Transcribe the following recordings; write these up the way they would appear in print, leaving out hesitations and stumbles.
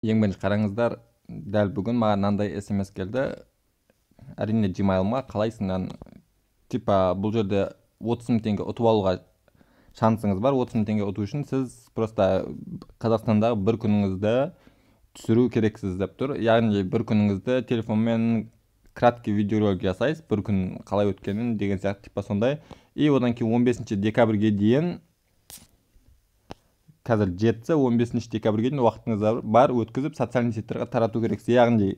Ең бірінші қараңыздар, дәл бүгін маған мынандай смс келді. Әрине Gmail-ма, қалайсыңнан, типа бұл жерде 30 мың теңге ұтып алуға шансыңыз бар. 30 мың теңге ұту үшін сіз просто Қазақстандағы бір күніңізді түсіру керексіз деп тұр. Яғни бір күніңізді телефонмен краткий видеоролик жасайсыз, бір күн қалай өткенін деген сияқты, типа сондай. И одан кейін 15 декабрьге дейін, қазір жетсе, 15 декабрьге дейін уақытыңыз бар, өткізіп социальный сетьтерге тарату керексіз. Яғни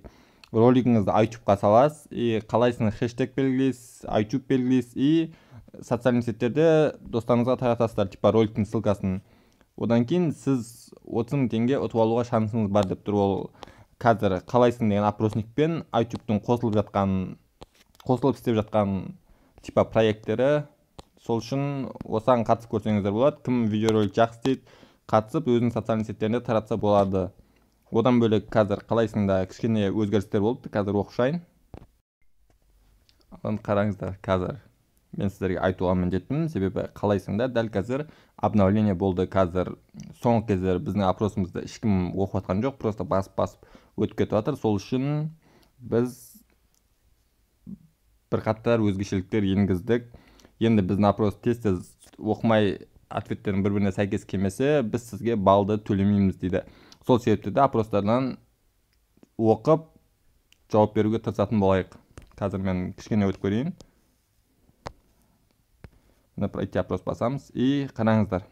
ролигіңізді iTube'қа саласыз, и қалайсың хэштег белгілейсіз, iTube белгілейсіз, и социальный сетьтерде достарыңызға таратасыздар, типа роликтің ссылкасын. Одан кейін сіз 30 мың теңге ұтып алуға шансыңыз бар деп тұр. Ол қазір қалайсың деген опросникпен iTube'тың қосылып істеп жатқан типа проекттері. Сол үшін осыған қатысып көрсеңіздер болады. Кім видеоролик жақсы істейді, қатысып өзінің социальный сетьтерінде таратса болады. Одан бөлек қазір қалайсыңда кішкене өзгерістер болыпты, қазір оқып шығайын. Ал қараңыздар, қазір мен сіздерге айтуға міндеттімін, себебі қалайсыңда дәл қазір обновление болды. Қазір соңғы кездері біздің опросымызды ешкім оқып жатқан жоқ, просто басып-басып өтіп кетіп жатыр. Сол үшін біз бірқатар өзгешеліктер енгіздік. Енді біздің опрос тез-тез оқымай ответтердің бір-біріне сәйкес келмесе, біз сізге балды төлемейміз дейді. Сол себепті де опростардан оқып жауап беруге тырысатын болайық. Қазір мен кішкене өтіп көрейін. Мына пройти опрос басамыз и қараңыздар.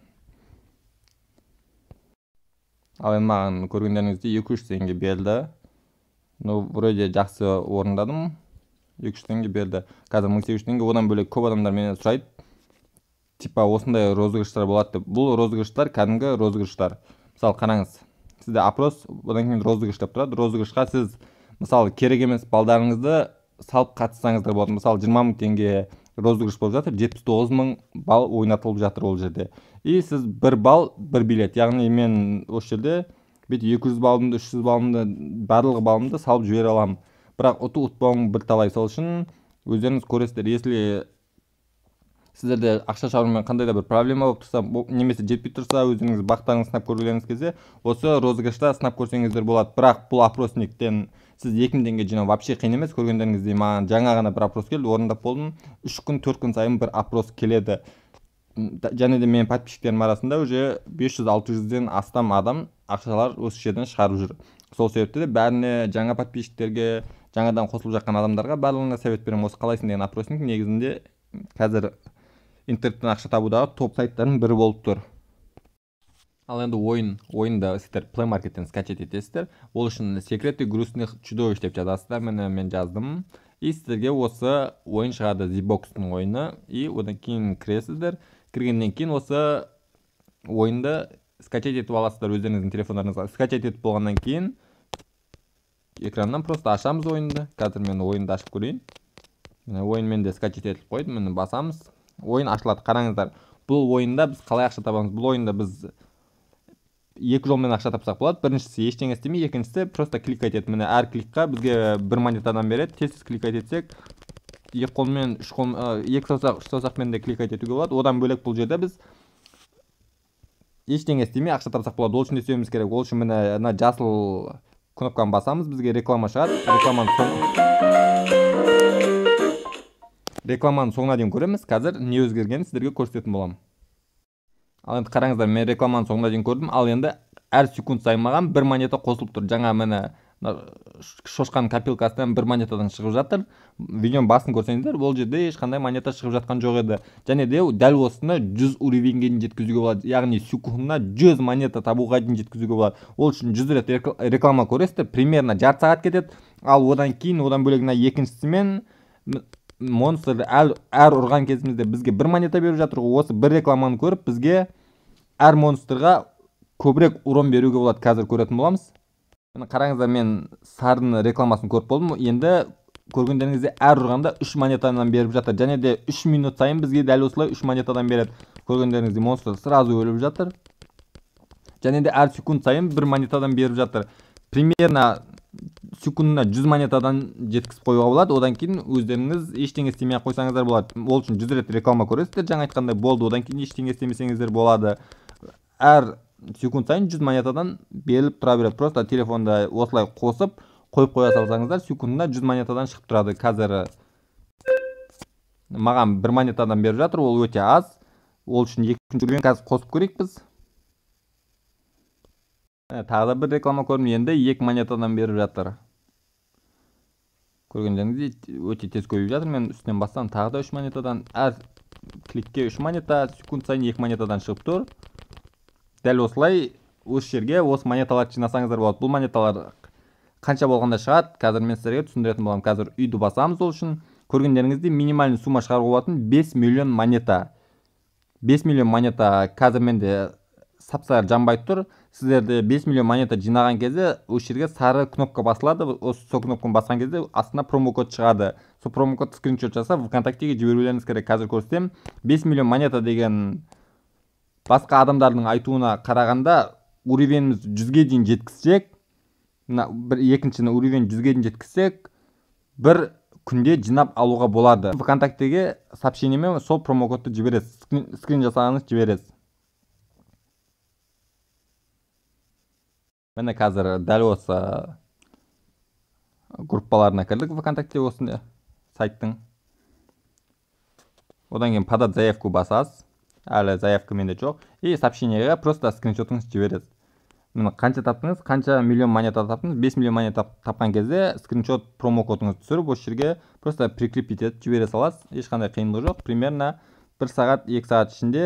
Ал енді маған көргендеріңіздей 200 теңге берді. Ну, вроде жақсы орындадым. 200 теңге берді. Қазір 1800 теңге. Одан бөлек көп адамдар менен сұрайды. Типа осындай розыгрыштар болады деп. Бұл розыгрыштар кәдімгі розыгрыштар. Мысалы қараңыз, сізде опрос, одан кейін розыгрыш деп тұрады. Розыгрышқа сіз мысалы керек емес балдарыңызды салып қатыссаңыздар болады. Мысалы 20 мың теңге розыгрыш болып жатыр, 79 мың балл ойнатылып жатыр ол жерде. И сіз бір балл, бір билет. Яғни мен осы жерде бүйтіп 200 баллымды, 300 баллымды, барлығы баллымды салып жібере аламын. Бірақ ұту ұтпауым бірталай. Сол үшін өздеріңіз көресіздер. Если сіздерде ақша шығарумен қандай да бір проблема болып тұрса, немесе жетпей тұрса, өздеріңіз бақтарыңызды сынап көргілеріңіз келсе, осы розыгрышта сынап көрсеңіздер болады. Бірақ бұл опросниктен сіз 2000 теңге жинау вообще қиын емес. Көргендеріңіздей маған жаңа ғана бір опрос келді, орындап болдым. 3 күн, 4 күн сайын бір опрос келеді. Және де менің подписчиктерім арасында уже 500-600-ден астам адам ақшалар осы жерден шығарып жүр. Сол себепті де бәріне, жаңа подписчиктерге, жаңадан қосылып жатқан адамдарға барлығына совет беремін. Осы қалайсың деген опросник негізінде қазір интернеттен ақша табудағы топ сайттардың бірі болып тұр. Ал енді ойынды сіздер Play Market'тен скачать етесіздер. Ол үшін Секреты грустных чудовищ деп жазасыздар. Міне мен жаздым. И сіздерге осы ойын шығады, Z-Box'тың ойыны. И одан кейін кіресіздер. Кіргеннен кейін осы ойынды скачать етіп аласыздар өздеріңіздің телефондарыңызға. Скачать етіп болғаннан кейін экраннан просто ашамыз ойынды. Қазір мен ойынды ашып көрейін. Міне ойын менде скачать етіліп қойды. Міне басамыз. Ойын ашылады. Қараңыздар, бұл ойында біз қалай ақша табамыз? Бұл ойында біз екі жолмен ақша тапсақ болады. Біріншісі ештеңе істемей, екіншісі просто кликать етіп. Міне әр кликқа бізге бір монетадан береді. Тез-тез кликать етсек, екі қолмен, үш қол, екі саусақ, үш саусақпен де кликать етуге болады. Одан бөлек бұл жерде біз ештеңе істемей ақша тапсақ болады. Ол үшін не істеуіміз керек? Ол үшін міне мына жасыл кнопканы басамыз, бізге реклама шығады. Рекламаның соңына дейін көреміз. Қазір не өзгергенін сіздерге көрсететін боламын. Ал енді қараңыздар, мен рекламаның соңына дейін көрдім. Ал енді әр секунд сайын маған бір монета қосылып тұр. Жаңа міне шошқаның копилкасынан бір монетадан шығып жатыр. Видеоның басын көрсеңіздер, ол жерде ешқандай монета шығып жатқан жоқ еді. Және де дәл осыны 100 уровеньге дейін жеткізуге болады. Яғни секундына 100 монета табуға дейін жеткізуге болады. Ол үшін 100 рет реклама көресіздер, примерно жарты сағат кетеді. Ал одан кейін, одан бөлек мына екіншісімен монстрды әр ұрған кезімізде бізге бір монета беріп жатыр ғой. Осы бір рекламаны көріп бізге әр монстрға көбірек урон беруге болады. Қазір көретін боламыз. Міне қараңыздар, мен сарының рекламасын көріп болдым. Енді көргендеріңіздей әр ұрғанда 3 монетадан беріп жатыр. Және де 3 минут сайын бізге дәл осылай 3 монетадан береді. Көргендеріңіздей монстр сразу өліп жатыр. Және де әр секунд сайын бір монетадан беріп жатыр. Примерно секундына 100 монетадан жеткізіп қоюға болады. Одан кейін өздеріңіз ештеңе істемей ақ қойсаңыздар болады. Ол үшін 100 рет реклама көресіздер, жаңа айтқандай болды. Одан кейін ештеңе істемесеңіздер болады. Әр Секунд сайын 100 монетадан беріліп тұра береді. Просто телефонды осылай қосып, қойып қоя салсаңыздар, секундына 100 монетадан шығып тұрады. Қазір маған бір монетадан беріп жатыр, ол өте аз. Ол үшін екінші уровень қазір қосып көрейік біз. Тағы да бір реклама көрдім, енді 2 монетадан беріп жатыр. Көргендеріңіздей өте тез көбейіп жатыр. Мен үстінен бассам тағы да 3 монетадан, әр кликке 3 монета, секунд сайын 2 монетадан шығып тұр. Дәл осылай осы жерге осы монеталарды жинасаңыздар болады. Бұл монеталар қанша болғанда шығады, қазір мен сіздерге түсіндіретін боламын. Қазір үйді басамыз. Ол үшін көргендеріңіздей минимальный сумма шығаруға болатын 5 миллион монета. 5 миллион монета қазір менде сап-сары жанбай тұр. Сіздерде 5 миллион монета жинаған кезде осы жерге сары кнопка басылады. Осы сол кнопканы басқан кезде астына промокод шығады. Сол промокод скриншот жасап ВКонтактеге жіберулеріңіз керек. Қазір көрсетемін. 5 миллион монета деген басқа адамдардың айтуына қарағанда уровеніміз 100-ге дейін жеткізсек, мына бір екіншіні уровень 100-ге дейін жеткізсек, бір күнде жинап алуға болады. ВКонтактеге сообщениемен сол промокодты жібересіз, скрин жасағаныңыз жібересіз. Міне қазір дәл осы группаларына кірдік ВКонтакте осындай сайттың. Одан кейін подать заявку басасыз. Әлі заявка менде жоқ. И сообщениеге просто скриншотыңызды жібересіз. Міне қанша таптыңыз, қанша миллион монета таптыңыз, 5 миллион монета тапқан кезде скриншот промокодыңызды түсіріп, осы жерге просто прикрепить етіп жібере саласыз. Ешқандай қиындығы жоқ. Примерно 1 сағат, 2 сағат ішінде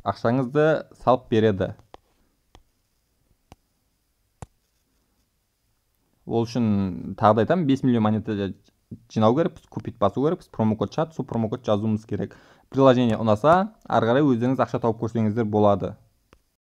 ақшаңызды салып береді. Ол үшін тағы да айтамын, 5 миллион монета жинау керекпіз, купить басу керекпіз, промокод шығады, сол промокод жазуымыз керек. Приложение ұнаса, ары қарай өздеріңіз ақша тауып көрсеңіздер болады.